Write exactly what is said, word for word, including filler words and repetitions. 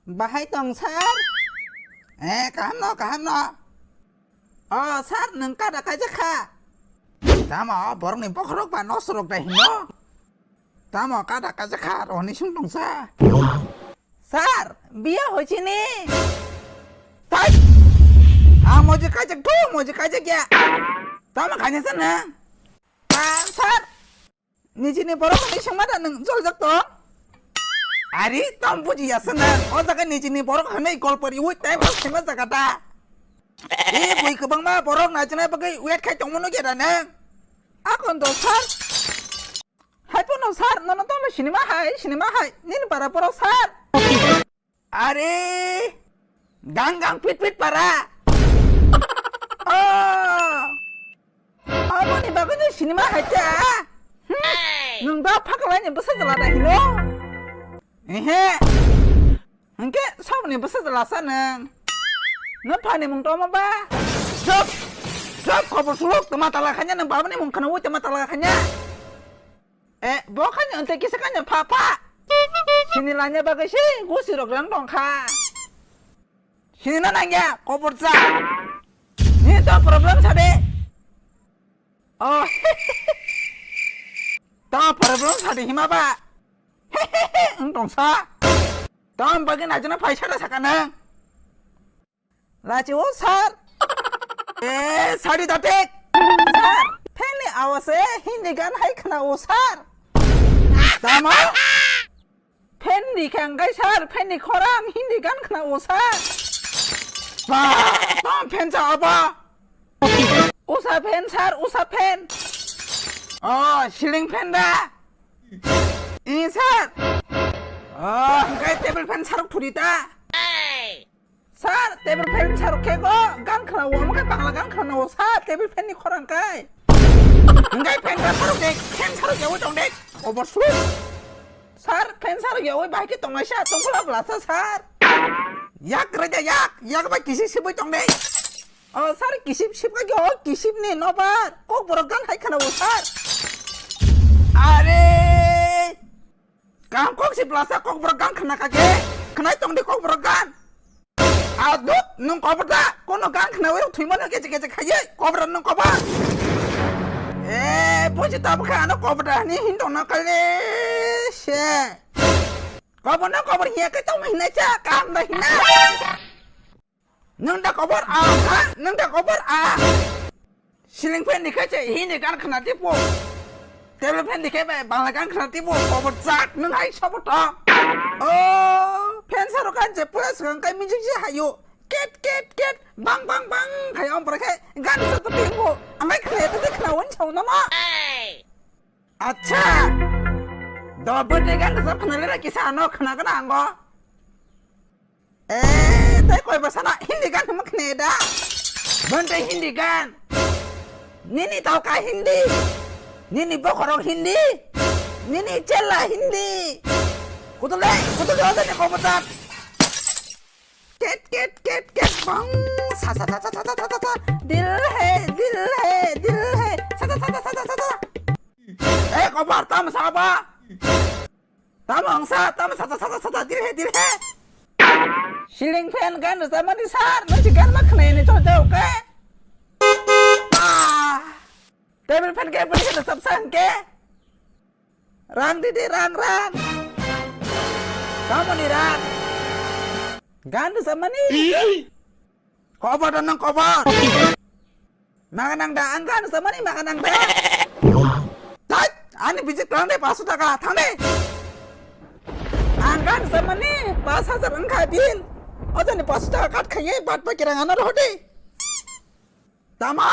Bahai tong sir? Eh, kaham no, kaham no. O sir, nwng kada kaijak kha? Tamo o borokni bokhorok ba nosrok da hino? Tamo kada kaijak kha, roni sung tong sa. Sir, biya hoichini. Tai! Ang moji kaijak tu, moji kaijak ya. Tamo kanya sana. Ah, sir. Nijini borok hwnwi swngma da nwng joljak tong? Ari, tong bujiya se nwng. O jaga nijini borok hwnwi gol poriwi tei bo swngma jaga da. E bui kwbangma borok naijinai bagwi wait khai tongmano geda nwng. Akon do sir. Hai pono sir, nono tamo sinima hai, sinima hai. Nini para poro sir. Are, gang gang pit pit para. Oh. Aboni bagwi no sinima hai ta. Hmm? Nwng da phakalai ni bwsa jala da hino. Ehe. Hwnkhe saboni bwsa jala sa nwng. Nwng phani mung toma ba? Chop. Chop, khobor suluk toma tala khanya nwng babani mung khana ui toma tala khanya. Eh, bo khaino wngtwi kisa kanya pha pha. Sini laina bagwi se gusi rok rang tong kha. Sini na nangya, kobor cha. Ni to problem sade. Oh. To problem sade hima ba. Wng tong sa. Tom bagwi na jana phaisa da saka nang. Lachi o sir. Eh, sari datik. Sir, fan ni awas e Hindi gan hai khana o sir. Tamo? Fan ni khang kai sir, fan ni khorang Hindi gan khana o sir. Ba, tom fan cha aba. Usha fan sir, usha fan. Oh, ceiling fan da. I sir. Oh, kai table fan sarok thuri ta. Sir, table fan sarok khe go, gan khna o, omo khe bangla gan khna o, sir, table fan ni khorang kai. Hingkai fan ka sarok de, fan sarok yawi tong de, obor su. Sir, fan sarok yawi bahai khe tongnai sa, tongkhola bla sa, sir. Yak re de yak, yak bai kisi sibui tong de. Oh, sir, kisip sip ka yo, kisip ni nobar, kok borok gan hai khna o, sir. Are, Kaham kok si blasa kok borok gan khna kha khe? Khnai tong di kok borok gan. Adut nung kobor da kono gan khna wai thwi mano keche keche khaiye kobor nung kobor. Eh, buji tabuk kha ano kobor da ni hin tong na kale se. Kobor na kobor hiya ke tong hina cha kaham da hina. Nung da kobor a, ha? Nung da kobor a. Ceiling fan ni khe che Hindi gan khna tipo. Table fan ni khe be Bangla gan khna tipo. Kobor chak nung hai sobo to. Oh, fan saro gan che plus gan kai music je hayo. Ket ket ket bang bang bang khai om pore khe gan sa to tingo. Amai khna to khna won chau na ma. Acha. Do bete gan sa khna le kisa no khna kana ango. Eh, tei koi bwsano Hindi gan hwnwi khne da? Bante Hindi gan. Nini tauka Hindi. Nini bokhorok Hindi. Nini chela Hindi. Kutule, kutule odani kobotan. Ket, ket, ket, ket, bang. Sa, sa, sa. Dil hai, dil hai, dil hai. Sa, sa, sa. Eh, kobar, tam saba. Tamo ang sa, tamo sa, sa, sa, sa, sa, dil he, dil he. Ceiling fan gan rwchapmani sir, nung si gan ma khnaini chol chao khe. Ah. Table fan khe bwrwi khe rwchap sa hwnkhe. Rang di di, rang, rang. Tamoni rang. Gan rwchapmani. Kobo da nang kobo. Maga nang da, ang gan samani maga nang da. Tat, ani bijik tang de paso taka, thang de. Ang gan samani pas hajar ang kha bil. Odo ni paso taka kat khaye, bat ba kirang ana rode. Tama?